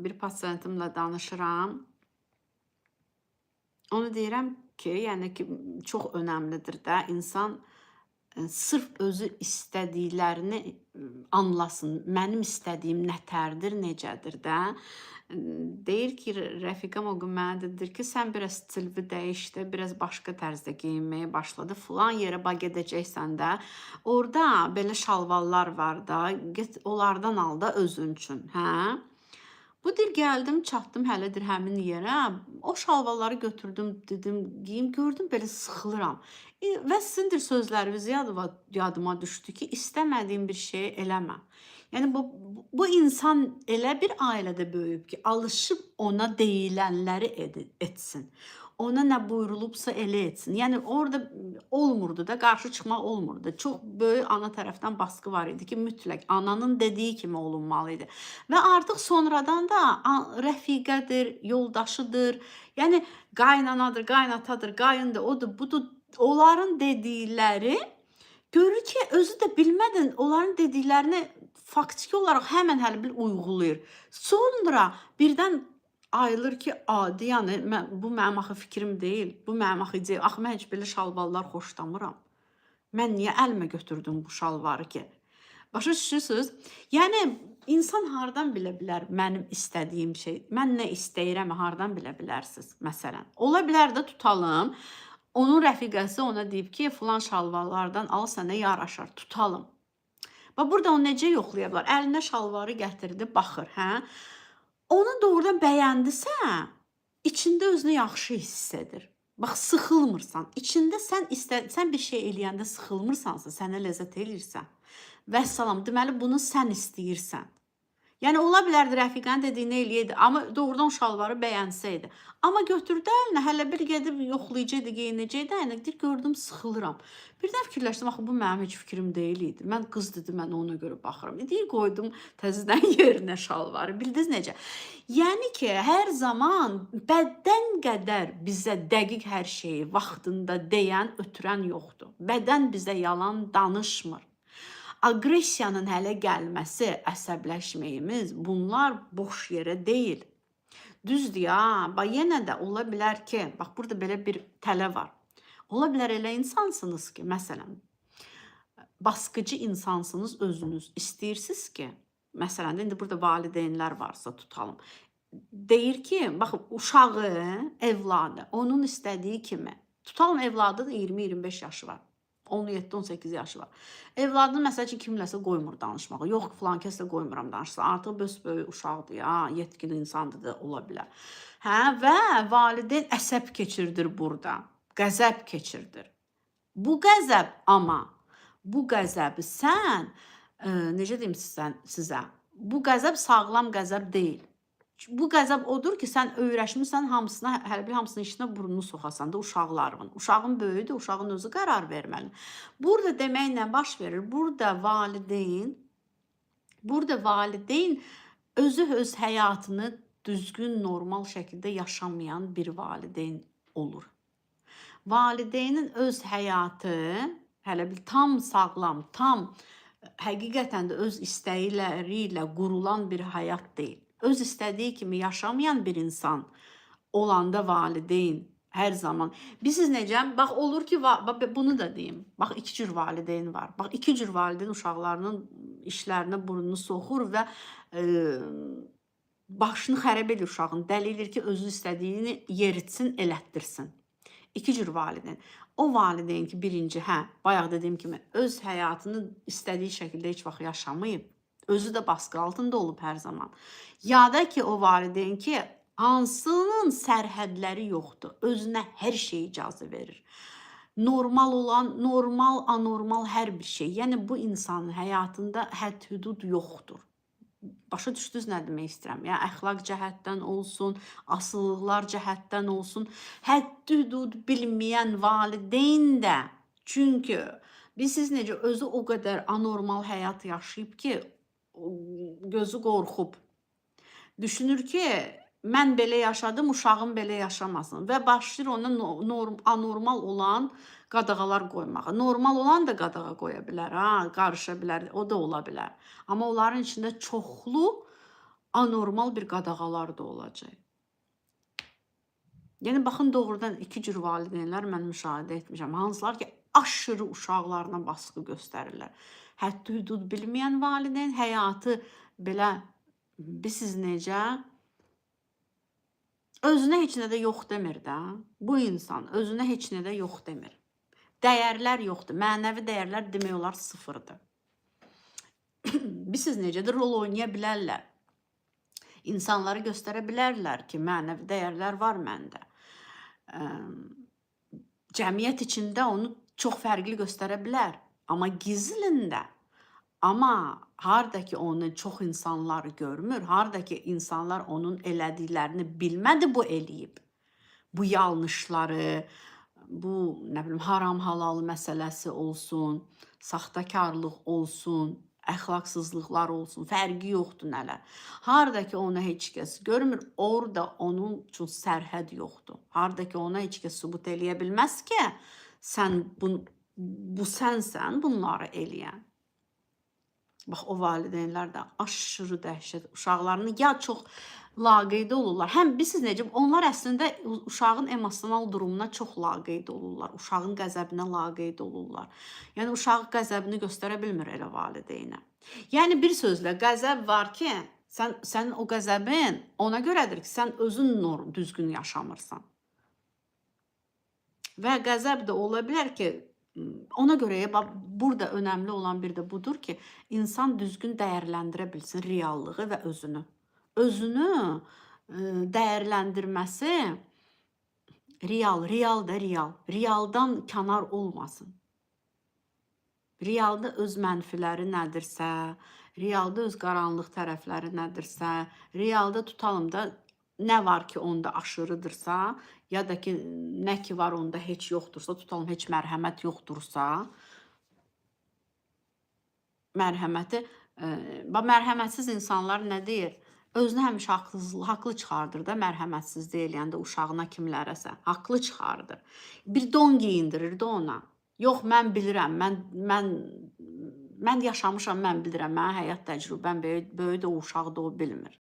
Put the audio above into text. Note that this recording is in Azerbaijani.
bir pasientimlə danışıram. Onu deyirəm ki, yəni ki, çox önəmlidir də insan sırf özü istədiklərini anlasın. Mənim istədiyim nətərdir, necədir də. Deyir ki, rəfiqəm o gün mənə dedi ki, sən biraz stilvi dəyiş də, biraz başqa tərzdə geyinməyə başladı. Filan yerə bax gedəcəksən də, orada belə şalvarlar var da, get onlardan al da özün üçün, hə? Bu dil gəldim, çatdım hələdir həmin yerə. O şalvarları götürdüm, dedim geyim, gördüm belə sıxılıram. Və sizindir sözləriniz yadıma düşdü ki, istəmədiyim bir şeyi eləmə. Yəni bu insan elə bir ailədə böyüyüb ki, alışıb ona deyilənləri etsin. Ona nə buyurulubsa elə etsin. Yəni orada olmurdu da, qarşı çıxmaq olmurdu. Çox böyük ana tərəfdən baskı var idi ki, mütləq ananın dediyi kimi olunmalı idi. Və artıq sonradan da rəfiqədir, yoldaşıdır, yəni qaynanadır, qaynatadır, qayındır, odur, budur. Onların dedikləri görür ki, özü də bilmədən onların dediklərini faktiki olaraq həmən hələ bil uyğulayır. Sonra birdən ayılır ki, adi, yəni bu mənim axı fikrim deyil, bu mənim axı ideya. Axı mən heç belə şalvarlar xoşlamıram. Mən niyə əlimə götürdüm bu şalvarı ki? Başa düşürsüz? Yəni insan hardan bilə bilər mənim istədiyim şey? Mən nə istəyirəm, hardan bilə bilərsiniz məsələn? Ola bilər də tutalım. Onun rəfiqəsi ona deyib ki, filan şalvarlardan al, sənə yaraşar, tutalım. Bax burada onu necə yoxlaya bilər? Əlinə şalvarı gətirdi, baxır, hə? Onu doğrudan bəyəndisə, içində özünü yaxşı hiss edir. Bax sıxılmırsan. İçində sən bir şey eləyəndə sıxılmırsansa, sənə ləzzət eləyirsə. Vəssalam, deməli bunu sən istəyirsən. Yəni ola bilərdi rəfiqənin dediyini eləyəydi, amma doğrudan şalvarı bəyənsəydi. Amma götürdü əlinə, hələ bir gedib yoxlayacaqdı, geyinəcəkdi, əyinə deyir, gördüm sıxılıram. Birdən fikirləşdim, axı bu mənim heç fikrim deyil idi. Mən qız dedi, mən ona görə baxıram. Deyir, qoydum təzədən yerinə şalvarı. Bildiniz necə? Yəni ki, hər zaman bədən qədər bizə dəqiq hər şeyi vaxtında deyən, ötürən yoxdur. Bədən bizə yalan danışmır. Aqressiyanın hələ gəlməsi, əsəbləşməyimiz, bunlar boş yerə deyil. Düzdür ya, bax yenə də ola bilər ki, bax burada belə bir tələ var. Ola bilər elə insansınız ki, məsələn, baskıcı insansınız özünüz. İstəyirsiniz ki, məsələn, indi burada valideynlər varsa tutalım. Deyir ki, bax uşağı, evladı onun istədiyi kimi. Tutalım evladının 20-25 yaşı var. 17-18 yaşı var. Evladını məsəl üçün kimləsə qoymur danışmağa. Yox, filan kəslə qoymuram danışsın. Artıq böyük uşaqdır ya, yetkin insandır da ola bilər. Hə, və valideyn əsəb keçirdir burada. Qəzəb keçirdir. Bu qəzəb amma bu qəzəbi sən necə deyim sizə? Bu qəzəb sağlam qəzəb deyil. Bu qəzəb odur ki, sən öyrəşmisən hamısına, hələ bir hamısının işinə burnunu soxasan da uşaqların. Uşağın böyüdür, uşağın özü qərar verməli. Burada demək nə baş verir? Burada valideyn özü öz həyatını düzgün, normal şəkildə yaşamayan bir valideyn olur. Valideynin öz həyatı hələ bir tam sağlam, tam həqiqətən də öz istəkləri ilə qurulan bir həyat deyil. Öz istədiyi kimi yaşamayan bir insan olanda valideyn hər zaman. Bilirsiniz necə? Bax olur ki, bax bunu da deyim. Bax iki cür valideyn var. Bax iki cür valideyn uşaqlarının işlərinə burnunu soxur və başını xərab edir uşağın. Dəli eləyir ki, özü istədiyini yeritsin, elətdirsin. İki cür valideyn. O valideyn ki, birinci, hə, bayaq dediyim kimi öz həyatını istədiyi şəkildə heç vaxt yaşamayıb. Özü də baskı altında olub hər zaman. Ya da ki, o valideyn ki, hansının sərhədləri yoxdur, özünə hər şeyi icazə verir. Normal olan, normal, anormal hər bir şey. Yəni bu insanın həyatında hədd-hüdud yoxdur. Başa düşdünüz nə demək istəyirəm? Yəni əxlaq cəhətdən olsun, asılılıqlar cəhətdən olsun, hədd-hüdud bilməyən valideyn də, çünki bilirsiniz necə özü o qədər anormal həyat yaşayıb ki, gözü qorxub. Düşünür ki, mən belə yaşadım, uşağım belə yaşamasın və başlayır ona anormal olan qadağalar qoymağa. Normal olan da qadağa qoya bilər, ha, qarışa bilər, o da ola bilər. Amma onların içində çoxlu Anormal bir qadağalar da olacaq. Yəni baxın, doğrudan iki cür valideynlər mən müşahidə etmişəm. Hansılar ki, aşırı uşaqlarına baskı göstərirlər. Həddi-hüdud bilməyən valideyn həyatı belə, bilirsiniz necə? Özünə heç nə də yox demir də. Bu insan özünə heç nə də yox demir. Dəyərlər yoxdur. Mənəvi dəyərlər demək olar sıfırdır. Bilirsiniz necədir? Rol oynaya bilərlər. İnsanlara göstərə bilərlər ki, mənəvi dəyərlər var məndə. Cəmiyyət içində onu çox fərqli göstərə bilər. Amma gizlində, amma harda ki onu çox insanlar görmür, harda ki insanlar onun elədiklərini bilmədi bu eləyib. Bu yanlışları, bu nə bilim haram halal məsələsi olsun, saxtakarlıq olsun, əxlaqsızlıqlar olsun, fərqi yoxdur nələr. Harda ki onu heç kəs görmür, orada onun üçün sərhəd yoxdur. Harda ki ona heç kəs sübut eləyə bilməz ki, sən bu sənsən bunları eləyən. Bax o valideynlər də aşırı dəhşət uşaqlarını ya çox laqeyd olurlar. Həm bilirsiniz necə? Onlar əslində uşağın emosional durumuna çox laqeyd olurlar. Uşağın qəzəbinə laqeyd olurlar. Yəni uşaq qəzəbini göstərə bilmir elə valideynə. Yəni bir sözlə qəzəb var ki, sənin o qəzəbin ona görədir ki, sən özün düzgün yaşamırsan. Və qəzəb də ola bilər ki, ona görə bax burada önəmli olan bir də budur ki, insan düzgün dəyərləndirə bilsin reallığı və özünü. Özünü dəyərləndirməsi real, real da real. Realdan kənar olmasın. Realda öz mənfiləri nədirsə, realda öz qaranlıq tərəfləri nədirsə, realda tutalım da nə var ki onda aşırıdırsa, ya da ki nə ki var onda heç yoxdursa, tutalım heç mərhəmət yoxdursa, mərhəməti, bax mərhəmətsiz insanlar nə deyir? Özünü həmişə haqlı çıxardır da mərhəmətsizlik eləyəndə uşağına kimlərəsə, haqlı çıxardır. Bir don geyindirir də ona. Yox, mən bilirəm, mən yaşamışam, mən bilirəm, mənim həyat təcrübəm böyük, böyük də o uşaq da o bilmir.